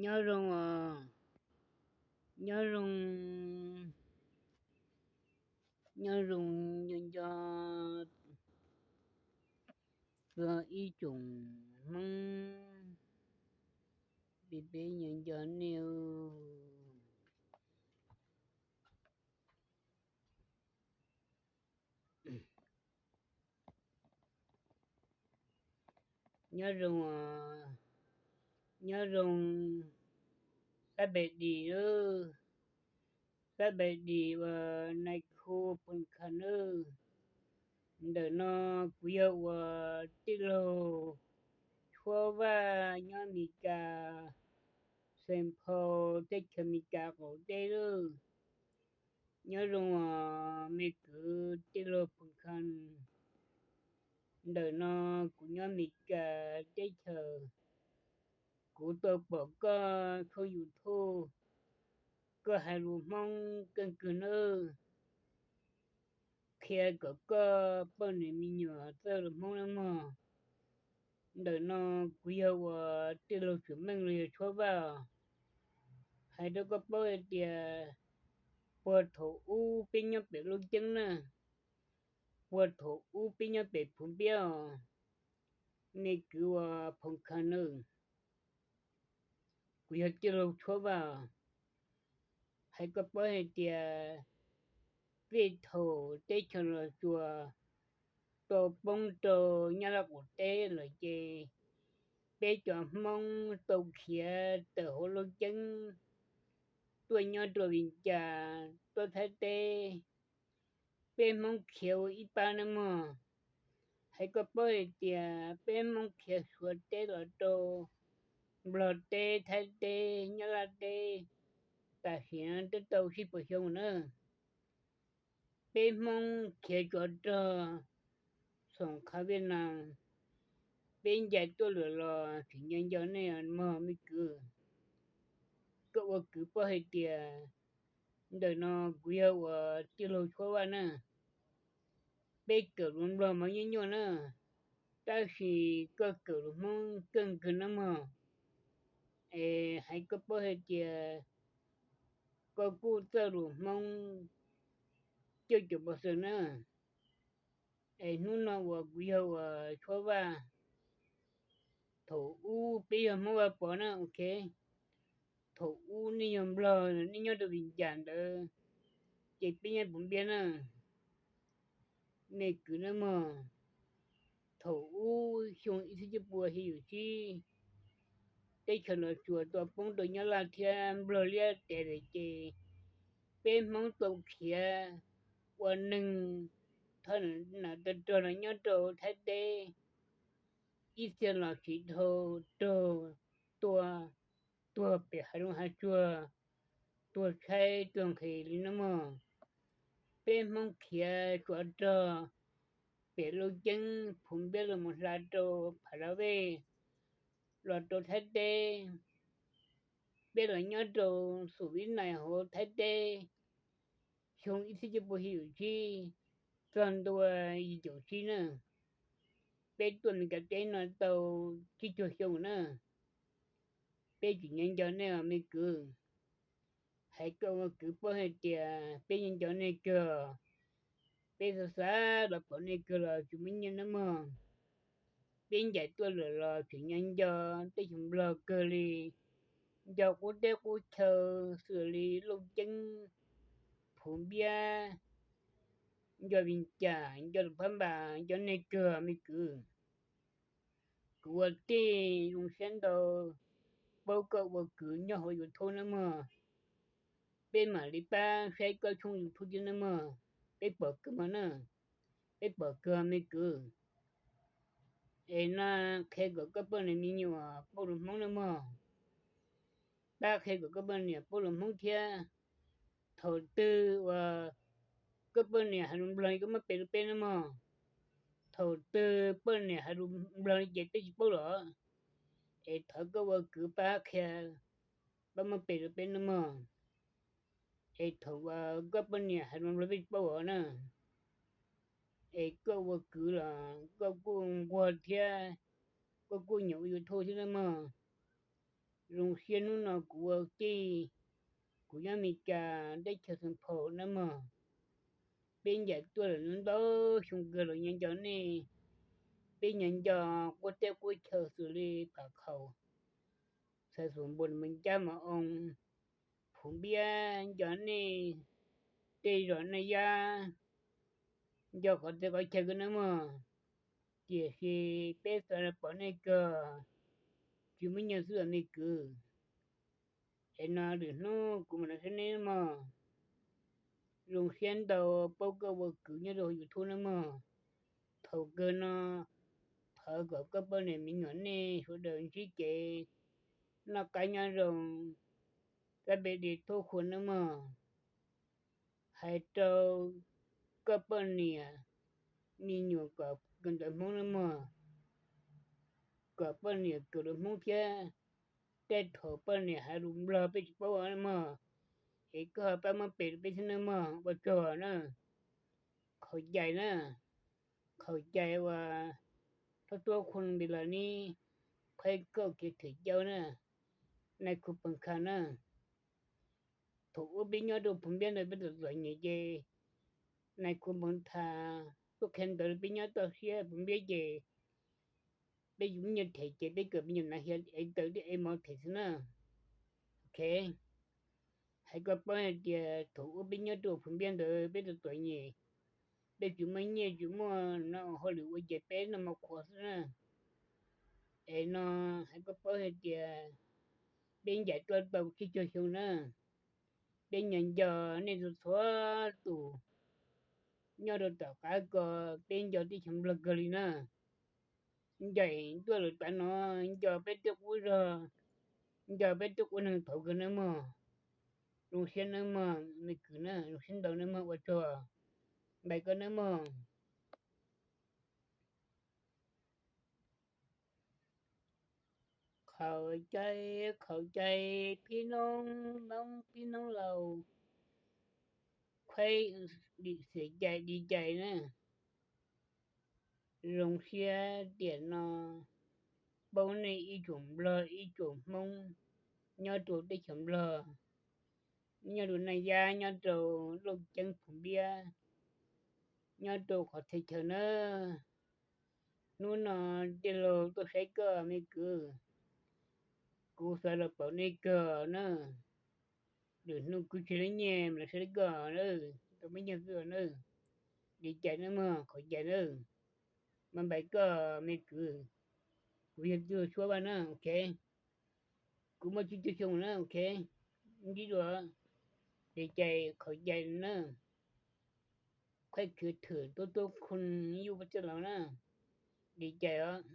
Nyob zoo os, nyob zoo, nyob zoo nco nco txog ib tsoom Hmoob, peb peb nco nco nej. Nyob zoo, nyob zoo Xab Pes Dis, Xab Pes Dis uas nais khu Phoos Khas nawb. Ntawm no kuv yog uas tij laug Tshuab Vaj nyob Mes Kas, Xees Phaus teb chaws Mes Kas qaum teb lawm. Nyob zoo os me kwv tij laug Phoos Khas. Ntawm no kuv nyob Mes Kas teb chaws, kuv tau pom koj tshooj YouTube, koj hais lus Hmoob keej kawg nawb. Qhia kom koj poj niam me nyuam txawj lus Hmoob nawb mog. Ntawm no kuv yog uas tij laug Tsuam Meej los yog Tshuab Vaj os. Hais rau koj paub hais tias puag thaum ub peb nyob pem Looj Ceeb na, puag thaum ub peb nyob pem Phuv Npiab os, me kwv uas Phoos Khas nawb. Kuv yog tij laug Tshuab Vaj, hais koj paub hais tias tej thaum teb chaws Los Tsuas tau poob rau Nyab Laj qaum teb lawm ces peb cov Hmoob tau khiav tawm hauv Looj Ceeb tuaj nyob rau Vis Cas, tuaj Thaib teb. Peb Hmoob khiav ua ib pab nawb mog. Hais koj paub hais tias peb Hmoob khiav Suav teb los rau Nplog teb, Thaib teb, Nyab Laj teb, tam sim no twb tau tsib puas xyoo na. Peb Hmoob khiav tsov rog xoom qhav Viaj Nas, peb ncaim tuaj lawm los tseem nco nco nej mog me kwv. Koj ua kwv paub hais tias ntawm no kuv yog uas tij laug Tshuab Vaj na. Peb kawm lus Nplog mas nyuaj nyuaj na, tab sis koj kawm lus Hmoob keej kawg nawb mog. Es hais koj paub hais tias koj kuj txawj lus Hmoob cuaj caum percent na. Es hnub no uas kuv yog uas Tshuab Vaj, thaum ub peb yog Hmoob Vaj Pov na, ok. Thaum ub nej yog Nplog, nej nyob rau Vis Cas ntawd, ces peb nyob Phuv Npiab na, me kwv nawb mog. Thaum ub xyoo ib txhiab cuaj pua xya caum tsib, teb chaws Los Tsuas tau poob rau Nyab Laj thiab Nplog liab tes lawm ces peb Hmoob tau khiav ua neeg thov nam tag rog los nyob rau Thaib teb, ib txhia los tsis dhau, raug tua, tuag pem hav zoov hav tsuag, tuag tshaib tuag nqhis li nawb mog. Peb Hmoob khiav tsov rog pem Looj Ceeb, Phuv Npiab los mus hla rau Phav Las Vej, los rau Thaib teb. Peb los nyob rau Xus Vib Nais hauv Thaib teb, xyoo ib txhiab cuaj pua xya caum tsib txog ntua yim caum tsib na. Peb tuaj Mes Kas teb no tau tsib caug xyoo na. Peb tseem nco nco nej os me kwv. Hais koj ua kwv paub hais tias peb nco nco nej kawg. Peb xav xav los pom nej kawg los tsis muaj nyiaj nawb mog. Peb ncaim tuaj lawm los tseem nco nco teb chaws Nplog kawg li, nco qub teb qub chaw xws li Looj Ceeb, Phuv Npiab, nco Vis Cas, nco Lus Phab Npas, nco nej kawg me kwv. Kuv ua tij zoo siab ntau paub koj ua kwv nyob hauv YouTube nawb mog. Peb mam li pab saib koj tshooj YouTube thiab nawb mog. Peb pom kawg mog na, peb pom kawg me kwv. Es no qhia kom koj poj niam me nyuam paub lus Hmoob nawb mog. Pab qhia kom koj poj niam paub lus Hmoob thiab. Thaum twg uas koj poj niam hais lus Nplog koj muab pes rau peb nawb mog. Thaum twg poj niam hais lus Nplog li ces peb tsis paub los, es thov koj ua kwv pab qhia, pab muab pes rau peb nawb mog. Es thaum uas koj poj niam hais lus Nplog peb tsis paub os na, es koj ua kwv los koj kuj nquag thiab, koj kuj nyiam ua YouTube thiab nawb mog. Zoo siab hnub no kuv ua tij, kuv nyob Meskas teb chaws Xeev Phaum nawb mog. Peb ncaim tuaj lawm ntau xyoo kawg los nyob nco nej, peb nyob nco qub teb qub chaw xws li Pham Khaum, Xaiv Xum Npus, Mws Ncab, Mos Oo, Phuv Npiab, nco nej tej zos Naj Yab, nco qhov txhia qhov chaw kawg nawb mog. Tiam sis peb xav los pom nej kawg, tsis muaj nyiaj xwb os me kwv. Es no lwm hnub kuv mam los saib nej mog. Zoo siab ntau paub koj ua kwv nyob rau YouTube nawb mog. Thaum kawg no thov kom koj poj niam me nyuam nej sawv daws ntsib kev noj qab nyob zoo, kab npe di thub hua nawb mog. Hais rau koj poj niam me nyuam kom kawm ntawv Hmoob nawb mog, kom poj niam kawm ntawv Hmoob thiab. Tej thaum poj niam hais lus Nplog peb tsis paub nawb mog, es koj ho pab muab pem rau peb thiab nawb mog, ua tsaug na. Qhaum cai na, qhaum cai uas tub tub khu npi los nib, qhaib kauj kev thwm cauj na, nai khu pes kha na. Thaum ub peb nyob rau Phuv Npiab ntawd peb txom txom nyem ces nai khu pes tha tuaj qhia ntawv rau peb nyob toj siab Phuv Npiab ces peb yus me nyuam them ces peb kawm me nyuam nas hias ev taws thiab ev mov them xwb na. Ok, hais koj paub hais tias thaum ub peb nyob rau Phuv Npiab ntawd peb txom txom nyem, peb tsis muaj nyiaj tsis muaj no hauj lwm ua ces peb noj mov qhuav xwb na. Es no hais koj paub hais tias peb ncaim tuaj tau tsib caug xyoo na, peb nyob nco nej txhua txhua tus nyob rau tom qab ko, peb nco teb chaws Nplog kawg li na. Ncaim tuaj lawm tav no, nco peb tej qub zog, nco peb tej qub neeg thaum kawg nawb mog. Zoo siab nawb mog me kwv na, zoo siab ntau nawb mog, ua tsaug, npais koj nawb mog. Qhaum cai, qhaum cai, pib noob noob pib noob laus, khuaib dim xiam cai di cai na. Zoo siab tiam no paub nej ib tsoom Nplog ib tsoom Hmoob nyob rau teb chaws Nplog, nyob rau Naj Yab, nyob rau Looj Ceeb, Phuv Npiab, nyob rau qhov txhia chaw na. Hnub no tij laug tuaj saib koj me kwv, kuv xav los pom nej kawg na. Lwm hnub kuv tsis lab nyiaj los saib koj na, tau me nyiaj xwb na. Di cai nawb mog, qhaum cai na. Mas npais koj me kwv, kuv yog tij laug Suab Vaj na, ok. Kuv muaj tsib caug xyoo na, ok. Ntsib dua, di cai qhaum cai na. Khuaib khwv thwm tub tub khu yuj pab tij laug na. Di cai os.